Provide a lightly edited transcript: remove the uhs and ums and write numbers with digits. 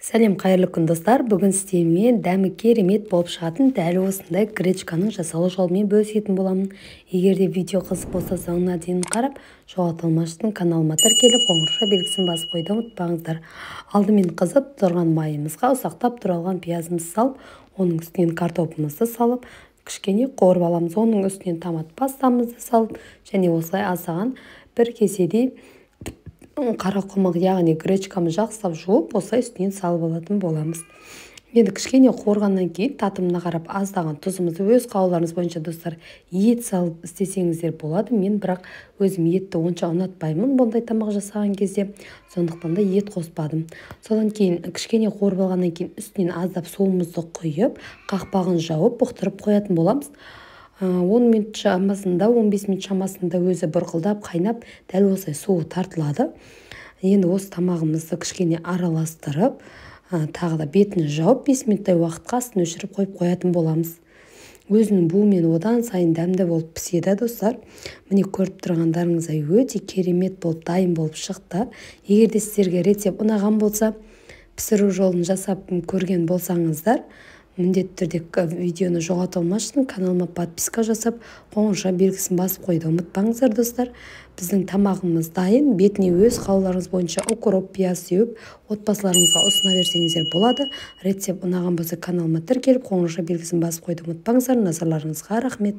Сәлем, қайырлы күн, достар! Бүгін сіздермен дәмі керемет болып шығатын дәл осындай гречканың жасалу жолымен бөлісетін боламын. Егер де видео қызық болса, соңына дейін қарап, жоғалтылмас үшін каналыма тіркеліп, қоңырауша белгісін басып қоюды ұмытпаңыздар. Алдымен қызып тұрған майымызға ұсақтап туралған пиязымызды салып, оның үстінен картопымызды салып, кішкене қуырып аламыз. Оның үстінен томат пастамызды салып, және осылай аздаған бір кеседей қарақұмық, яғни гречкамызды жақсылап жуып, осылай үстінен салып алатын боламыз. Енді кішкене қуырғаннан кейін татымына қарап аздаған тұзымызды, өз қалауларыңыз бойынша, достар, ет салып істесеңіздер болады. Мен бірақ өзім етті онша ұнатпаймын бұндай тамақ жасаған кезде, сондықтан да ет қоспадым. Содан кейін кішкене қуырып алғаннан кейін үстінен аздап суымызды құйып, қақпағын жауып, бұқтырып қоятын боламыз. 10 минут шамасында, 15 минут шамасында өзі бұрқылдап қайнап, дәл осылай суы тартылады. Енді осы тамағымызды кішкене араластырып, тағы да бетін жауып, 5 минуттай уақытқа астын өшіріп қойып қоятын боламыз. Өзінің буымен одан сайын дәмді болып піседі, достар. Міне, көріп тұрғандарыңыздай, өте керемет болып дайын болып шықты. Егер де сіздерге рецепт ұнаған болса, пісіру жолын жасап көрген болсаңыздар, міндетті түрде видеоны жоғалтылмас үшін каналыма подписка жасап, қоңырауша белгісін басып қоюды ұмытпаңыздар, достар. Біздің тамағымыз дайын. Бетіне өз қалауларыңыз бойынша укроп, пияз сеуіп, отбасыларыңызға ұсына берсеңіздер болады. Рецепт ұнаған болса, каналыма тіркеліп, қоңырауша белгісін басып қоюды ұмытпаңыздар. Назарларыңызға рахмет.